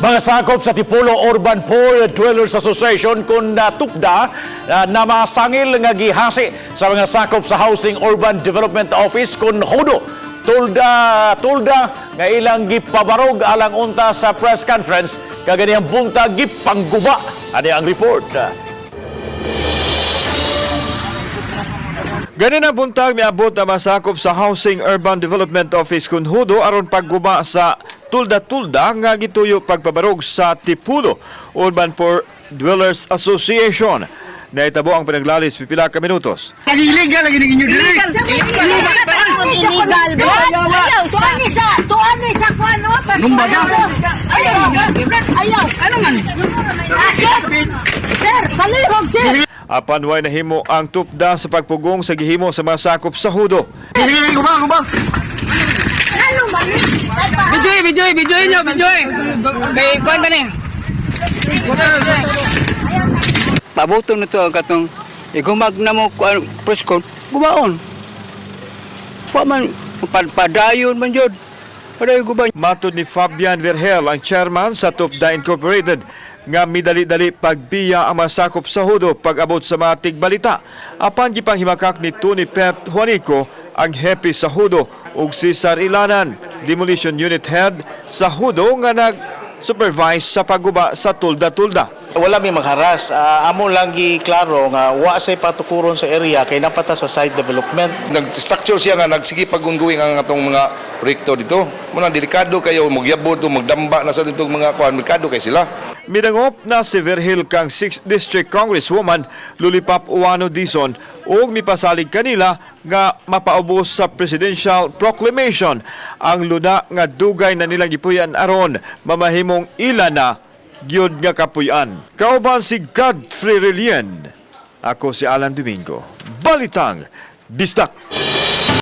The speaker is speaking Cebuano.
Mga sakop sa Tipulo Urban Poor Dwellers Association kun TUPDA na masangil nga gihasi sa mga sakop sa Housing Urban Development Office kun HUDO. Tulda tulda nga ilang gipabarog alang unta sa press conference kaganihang buntag gipangguba. Ani ang report. Ganina buntag miabot ang masakop sa Housing Urban Development Office kun HUDO aron pagguba sa tulda-tulda nga gituyo pagpabarog sa Tipulo Urban Poor Dwellers Association. Naitabo ang panaglalis pipila ka minutos. Illegal lagi ninyo diri. Illegal ba? Ayaw, tuan ni sa, tuan ni sa kuan no? Numbaga. Ayaw, ayaw. Ano man? Sir, sir, palihog sir. Apan way nahimo ang TUPDA sa pagpugong sa gihimo sa mga sakop sa HUDO. Dili guba guba. Ano man? Bijoy, bijoy, bijoy nyo, bijoy. Kay kuan ka ni. Pabuto na to ang katong igumag na mo kuan press con gubaon. Wa man padayon man jud. Padayon guba. Matod ni Fabian Vergel, ang chairman sa TUPDA Incorporated, nga midali-dali pagbiya ang masakop sa HUDO pag-abot sa mga tigbalita. Apan gipanghimakak ni Tony Pet Juanico ang hepe sa HUDO ug Cesar Ilanan, Demolition Unit Head sa HUDO nga nag-supervise sa pagguba sa tulda-tulda. Wala may magharas. Amo lang gi klaro nga wa say patukuron sa area kay napata sa site development. Nag-structure siya nga nagsige pag-ongoing ang atong mga proyekto dito. Muna delikado kayo magyabot o magdamba na sa ditong mga kuan, delikado kay sila. Midangop na si Vergel kang 6th District Congresswoman Lulipap Uano Dizon ug mipasalig kanila nga mapaubos sa Presidential Proclamation ang luna nga dugay na nilang gipuy-an aron mamahimong ila na gyud nga kapuy-an. Kauban si Godfrey Relien. Ako si Alan Domingo. Balitang Bisdak.